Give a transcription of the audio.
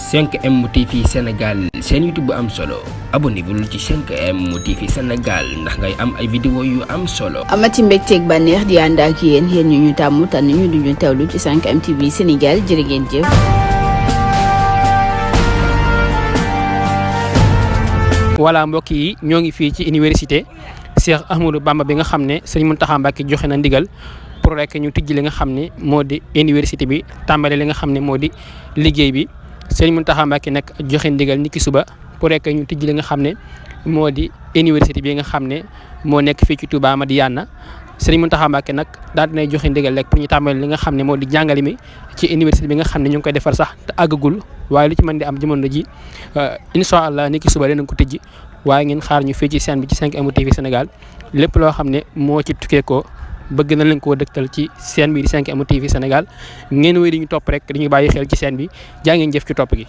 5M TV Sénégal seen YouTube bu am solo abonnez-vous ci 5M TV Sénégal ndax ngay am ay vidéo yu am solo. amati mbégteeg bànneex di ànd ak yéen ñu tàmm tànn ñu duñu teewlu ci 5M TV Sénégal jërë ngeen jëf. voilà mbokk yi ñoo ngi fii ci université Cheikh Ahmadou Bamba bi nga xam ne sëñ Mountakha Mbacké joxe na ndigal pour rek ñu tijji li nga xam ne moo di université bi tàmbale li nga xam ne moo di liggéey bi sëñ Mountakha Mbacké nag joxe ndigal niki suba pour rek ñu tijji li nga xam ne moo di université bi nga xam ne moo nekk fii ci Touba Madiyana sëñ Mountakha Mbacké nag daal dinay joxe ndigal rek pour ñu tàmbale li nga xam ne moo di jàngale mi ci université bi nga xam ne ñu ngi koy defar sax te àggagul waaye lu ci mën di am jamono ji incha allah niki suba dinañ ko tijji waaye ngeen xaar ñu fii ci chaîne bi ci 5M TV Sénégal lépp loo xam ne moo ci tukkee ko bëgg na leen koo dëgtal ci chaîne bi di 5M TV Sénégal ngeen wéy di ñu topp rek di ñu bàyyi xel ci chaîne bi jaa ngeen jëf ci topp gi.